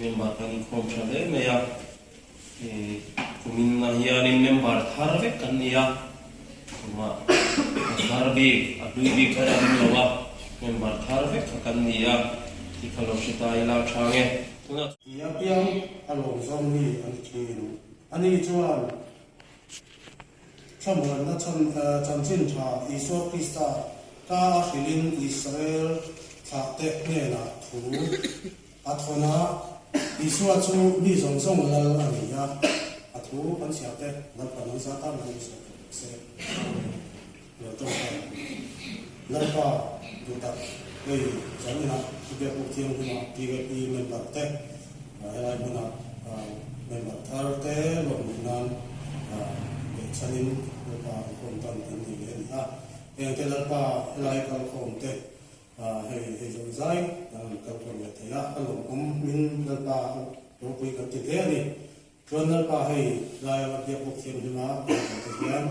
Member kan inkhawm tha hle mai a, kumin ah hianin member thar vek kan ni a, tumah a thar bik, a hlui bik kha an awm lo a, member thar vek kha kan ni a, tih kha lo hre ta ila a tha nge. Tunah. Ti apiang a lawm zawng mi a ni thin. Ani chuan Thlamuanna chanchin tha Isua Krista ka a hrilhin Israel thlahte hnenah thu a thawn a, Isua chu mi zawng zawng lal a ni a, a thu kan chhiarte Lalpa nang zat a mai sawi tawh se. Lo tawngtai ang. Lalpa duh tak hei zaninah i biak buk thianghlimah TVP member te helai hmuna member thar te lawm luh nan behchhanin Lalpa inkhawm tan kan nei leh a ni a. Hengte Lalpa helai kalkhawm te hei hei zawng zai kan rawn kalkhawm leh thei a, a lawmawm min Lalpa ropui kan ti hle a ni. Chuan Lalpa hei laia va biak bawk thianghlim a kan tih te hian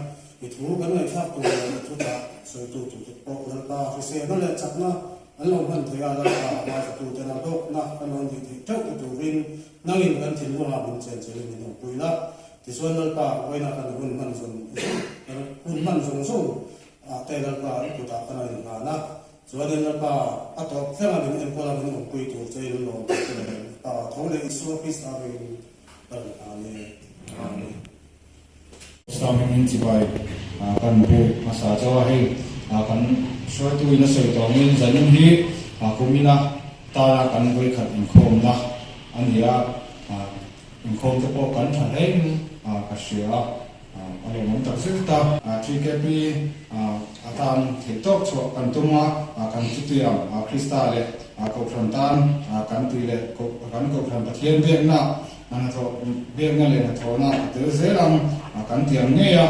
i thu kan ngaihthlak tur leh i thu chah sawitu tute pawh Lalpa hriselna leh chakna an lo hman theih a, Lalpa ngaithla tena hlawkna kan lo nih theih teuh te turin nangin kan thinlungah min chenchilhin min awmpui la. Tichuan Lalpa vawiina kan hun hman zawng kan hun hman zawng zawng ah te Lalpa i kutah kan rawn inhlan a, Chuanin Lalpa a tawp thleng a min enkawl a min awmpui tur che in lawm tur che leh Pa tho leh Isua Krista vengin ka rawn hlan e. Amen. Sangin chibai kan bu hmasa chauh a, hei kan hruaitu in a sawi tawh angin zanin hi kumina tana kan vawikhat inkhawmna a ni a, inkhawm te pawh kan tha hlein ka hria a. A lawmawm tak zet ta. TKP atan theih tawk chhuah kan tum a, kan chutiang Krista leh Kohhran tan kan tih leh kan Kohhran Pathian biakna hnathawh biakna leh hnathawhna a tel zel ang kan ti ang ngei a,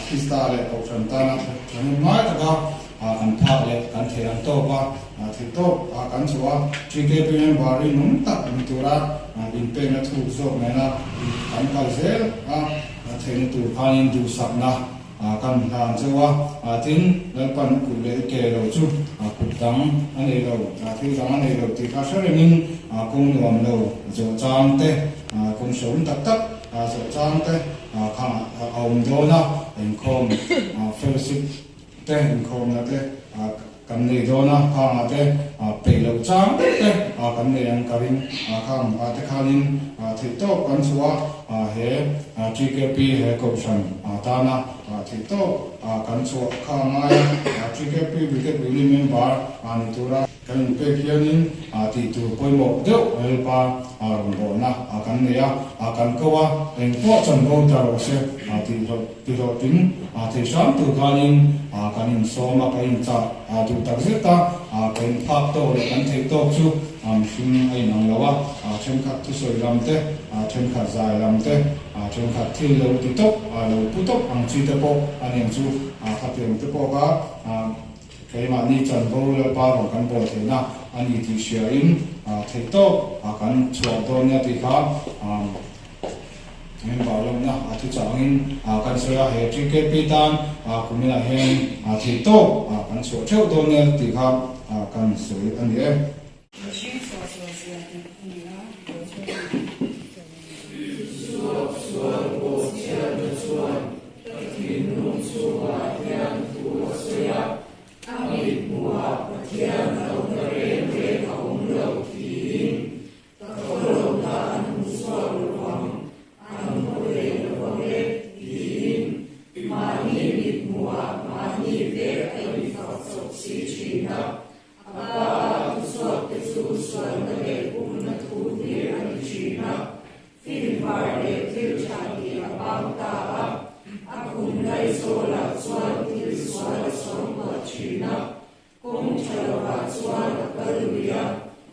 Krista leh Kohhran tana thahnem ngai taka kan phak leh kan theih ang tawk a, theih tawk kan chhuah a, TKP member rinawm tak ni tura inpekna thuk zawk nena kan kal zel a. A theihna tur khanin duhsakna kan hlan chauh a, tin, Lalpan kut leh i ke lo chu kut dang a nei lo, thil dang a nei lo tih kha hre rengin kawng nuam lo zawh chang te, kawng hrehawm tak tak zawh chang te kha a awm dawn a, inkhawm fellowship te inkhawmna te kan nei dawn a, khangah te peih loh chang deuh te kan nei ang ka ring, khang ah te khanin theihtawp kan chhuah a, he TKP he kohhran tana theihtawp kan chhuah kha a ngai a, TKP Brigade Unit member ni tura kan inpek hianin tih tur pawimawh deuh Lalpa rawngbawlna kan nei a, kan ko a, engpawh chanvo ta rawh se tih hlawh. Tihlawhtin thei hram tur khanin kan insawm a, kan inchah duh tak zet a, kan inphak tawk leh kan theih tawk chu mihring a inang lo a, thenkhat thusawi lam te, thenkhat zai lam te, thenkhat thil lo ti tawp, lo pu tawp ang chi te pawh a ni ang chu. Khatiang te pawh kha keimahni chanvo Lalpa rawn kan bawl theihna a ni tih hriain theih tawk kan chhuah dawn nia tih kha Member lawmna a thu changin kan sawi a, he TKP tan kuminah hian theih tawp kan chhuah theuh dawn nia tih kha kan sawi a ni e. Mihring suahsual zia tih a ni a, lo chhuak a ni. Suahsual pawh chhiatna chuan ka thinlung chhungah hian thu a sawi a, a mithmuhah Pathian hlauhna reng reng a awm lo tiin Ka khawlawmna an hmu chhuak lo vang, an hmu thei lo vang e, tiin mahni mithmuhah mahni vek a infak chawp si thin a. A pa a thuchhuakte chu sualna leh pumna thu hlir a ni thin a, finvar leh thil tha tih a bang ta a, a khum laizawlah chuan thil sual a suangtuah thin a. Kawng tha lovah chuan a kal lui a,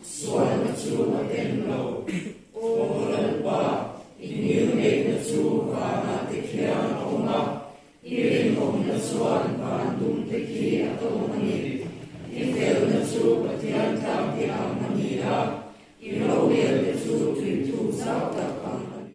sualna chu a tem lo. Aw Lalpa, i ngilneihna chu vanah te khian a awm a, i rinawmna chuan van dum te khi a tawm a ni. I felna chu Pathian tlang te ang a ni a, I rorel te chu tui thuk zau tak ang a ni.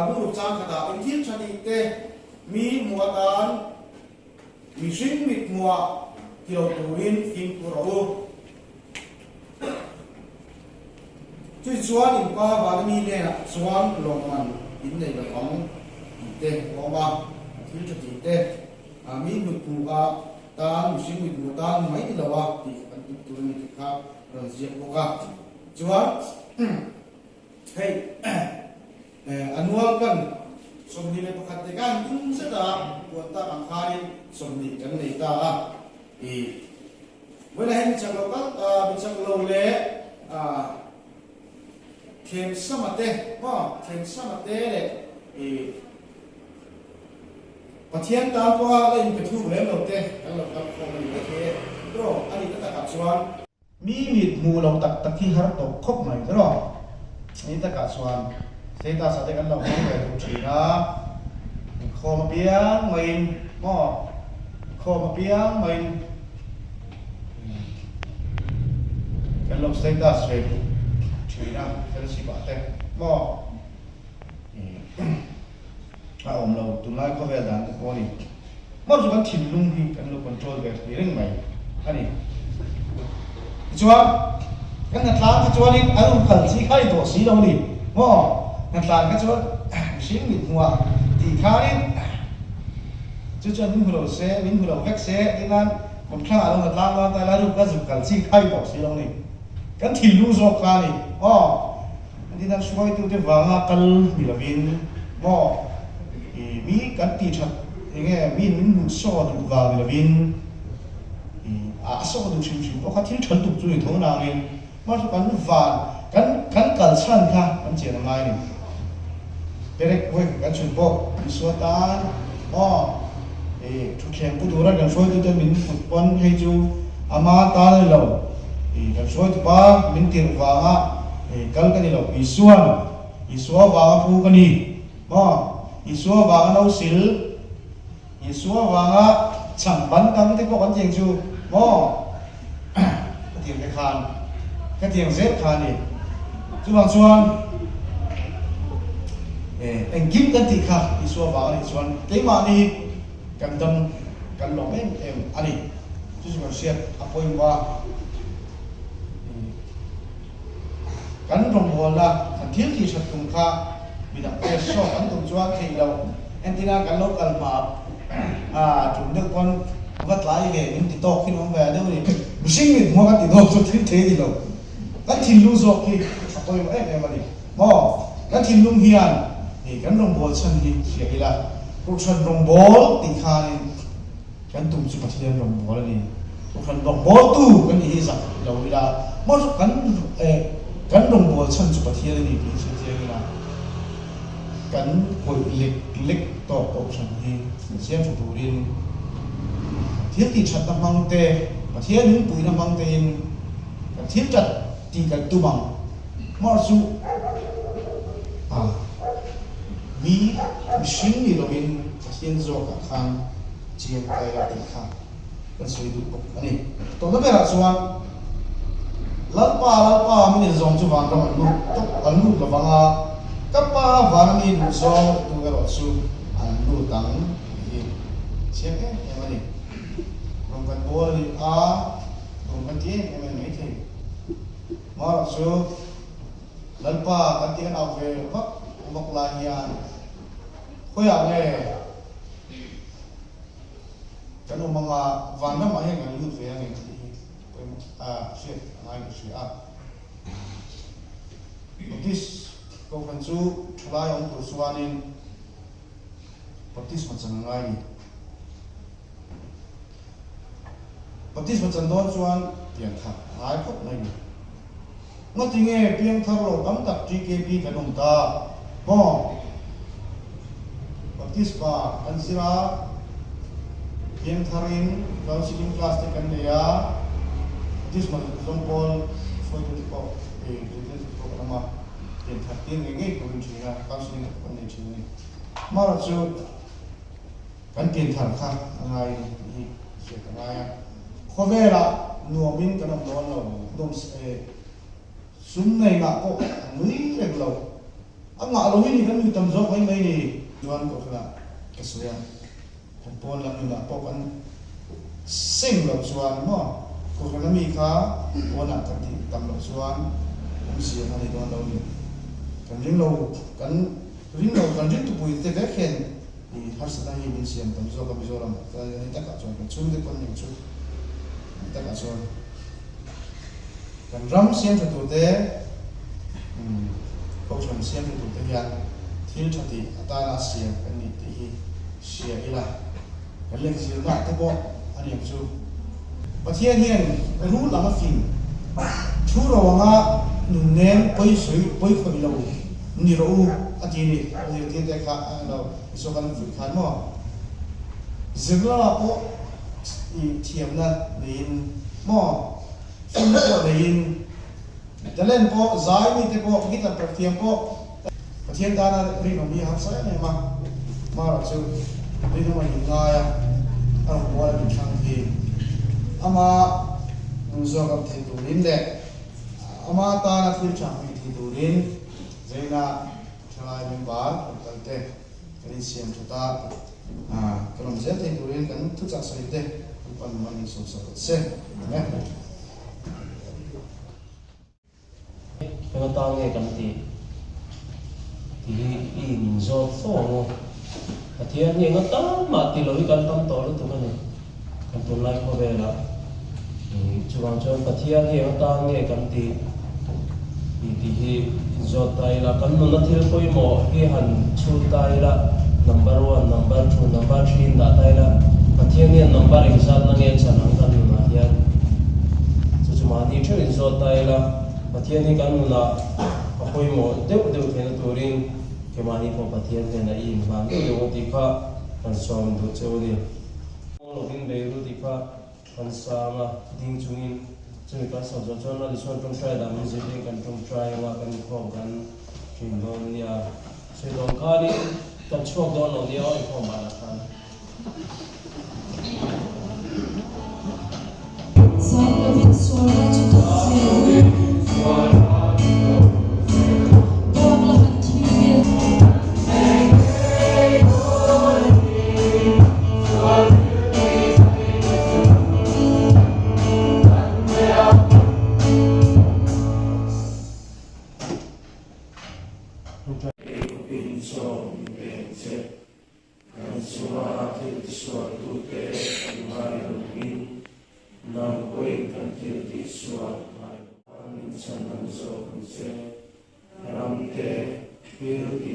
Buru chang khatah in thil tha tih te mi hmuh atan mihring mit hmuah ti lo turin fimkhur a u. Chui chuan in pa vana mi hnenah chuan lawmman in nei lo ang tih te a awm a, thil tha tih te mi hmut hmuh a tan mihring mit hmuh atan mai ti lo a tih kan tum tur a ni tih kha rawn ziak bawk a. Chuan hei annual plan 21 te khan tum zet a puan tak ang khanin 20 kan nei ta a. I vawiinah hian mi chak lo kal mi chak lo leh thlem sama te maw thlem sama te leh i Pathian tan pawha la inpe thuk lem lo te kan lo kal khawm a ni mai thei e tiraw a nih na takah chuan mi mit hmuh loh tak tak hi har tawh khawp mai tiraw a nih takah chuan status ah te kan lo hmang ve duh thin a inkhawm apiang maiin maw inkhawm apiang maiin kan lo status ve duh thin a fellowship ah te maw a awm lo tunlai khawvel dan te pawh a ni maw chu kan thinlung hi kan lo control ve thei reng mai a ni tichuan kan hnatlang kha chuanin an um kal chi kha a ni tawh si lo a ni maw hnatlang kha chuan mihring mit hmuah tih khanin chu chuan min hmu lo se min hmu lo vek se tih nan. Kawmthlang ah lo na tlang dawn ta ila ruk a zuk kal chi khai tawh si lo ni. Kan thinlung zawk kha a ni maw? Engtin an hruaitute vanga kal ni lovin maw i mi kan tih that enge mi min hmuh saw duh vang ni lovin i a saw duh hrim hrim pawh kha thil tha lutuk chu ni tho nangin mahse kan van kan kan kal chhan kha kan chian a ngai a ni. Perek vawi kan chhun bawk Isua tan maw i thutthleng pu tura kan hruaitute min put pawn hei chu ama tan a ni lo i kan hruaitupa min tirh vanga i kal ka ni lo Isuan Isua vanga pu ka ni maw Isua vanga no sil Isua vanga chhang ban kang te pawh kan tiang chu maw ka tiang te khan ka tiang zel kha a ni. Chuvang chuan engkim kan tih kha Isua vang a nih chuan keimahni kan dam kan lawm em em a ni. Chu chu kan hriat a pawimawh a. Kan rawngbawlna kan thil tih that tum kha midang te sawk an tum chuan theih loh entina kan lo kal hma a tum deuh pawn va tlai ve min ti tawk hi an awm ve deuh a ni. Mihring mit hmuh a kan ti dawk chu thil thei a ni lo. Kan thinlung zawk hi a pawimawh em em a ni maw? Kan thinlung hian hei kan rawngbâwl chhan hi hria ila, Kohhran rawngbâwl tih khanin kan tum chu Pathian rawngbâwl a ni. Kohhran rawngbâwltu kan nih hi zak lo ila, maw kan kan rawngbâwl chhan chu Pathian a ni tih hi hre chiang ila, kan kawih lek lek tawk Kohhran hi siam tha turin thil tih thatna hmang te, Pathian in puihna hmang tein, Kan thil ṭat tih kan tum ang. Hmar chu a mi mihring ni lovin Pathian zawkah khan chiang ta ila tih kha kan sawi duh bawk a ni. Tawhna berah chuan Lalpa, Lalpa min inzawm chu vanram an lut tawp, an lut lovang a, ka Pa vana mi duh zawng tu erawh chu an lut ang tih hi chiang em em a ni. Rawng kan bawl a ni a. Tum kan ti em em a ni maithei. Marawh chu Lalpa kan tih kan au ve vak vak lai hian khawiah nge kan awm anga vanramah hian kan lut ve a ngei tih hi pawimawh hriat a ngai ka hria a. Baptist Kohhran chu thalai awm tur chuanin Baptisma chan a ngai a ni. Baptisma chan dawn chuan piangthar a ngai khawp mai ni. Ngawti nge piangthar lo tam tak TKP kan awm ta maw? Baptisma kan zir a, piangtharin counselling class te kan nei a, baptisma zawng pawl hruaitu te pawh zirtirtu te pawh kan awm a, piangthar tir ngei ngei turin thin a, counselling te pawh kan nei thin a ni. Amaherawhchu. Kan pianthar kha a ngai a ni tih hi hriat a ngai a. Khawvelah nuamin kan awm dawn lo, nuam sum nei ngah pawh a nui reng lo. A ngah lo hi ni kan nui tam zawk mai mai ni. Chuan kohhranah ka sawi a, kan pawn lam nunah pawh kan seng loh chuan maw kohhran ami kha pawnah kan tih tam loh chuan awmzia a nei dawn lo a ni. Kan ring lo, kan ring lo, kan ring tupui te vek hian I harsatna hi min siam tam zawk a Mizoram ah chuan ani takah chuan kan chhungte pawn ning chu ani takah chuan kan ram siam tha turte kohhran siam tha turte hian thil tha tih atana siam kan nih tih hi hria ila kan lehzirna te pawh a ni ang chu. Pathian hian rul anga fing, thu ro anga nun nen pawi sawi pawi khawih lo ni rawh u a ti a ni. A zirtir te kha a lo Isua kan fuih khan maw? Zirna lamah pawh i thiamna neiin maw? Finna pawh neiin, talent pawh, zai mite pawh, guitar perh thiam pawh Pathian tana rinawm hi a harsa em em a, Mara chu rinawm a in ngai a, a rawn bual a min thlang hi ama duh zawk am thei turin leh ama tana thil tha hmih thei turin Zaina thalai member rawn kal te kan insiam that a, kan awm zel thei turin kan thuchah sawi te kan pan man in sawmsak rawh se. Amen. Eng atan nge kan tih? Tih hi i inzawt fo ang u. Pathian hi eng atan mah ti lo hi kan tam tawh lutuk a ni. Kan tunlai khawvelah chuvang chuan Pathian hi eng atan nge kan tih tih tih hi inzawt ta ila, kan nuna thil pawimawh hi han chhut ta ila, number one, number two, number three in dah ta ila, Pathian hian number engzatna nge chan ang kan nunah hian? Chu chu mahni theuh inzawt ta ila, Pathian hi kan nunah a pawimawh deuh deuh theihna turin keimahni pawh Pathian hnenah i inhlan deuh deuh ang tih kha kan sawm duh cheu a ni. Kawng lovin Beirut i kha kan sang a, ding chungin chumi kan sak zawh chuan Lal Isuan tawngtai dan min zirtir kan tawngtai anga kan inkhawm kan thin dawn nia. Sawi dawn khanin kan chhuak dawn lo nia aw inkhawm banah khan. Zam lovin sualna chu thawk zel. Dawk la han thil vel. Kan chunga thil tisualtute kan ngai lovin, nang pawhin kan thil tihsual ngai lo khan min chhan ang zawk ang che. Ramte, thil ti.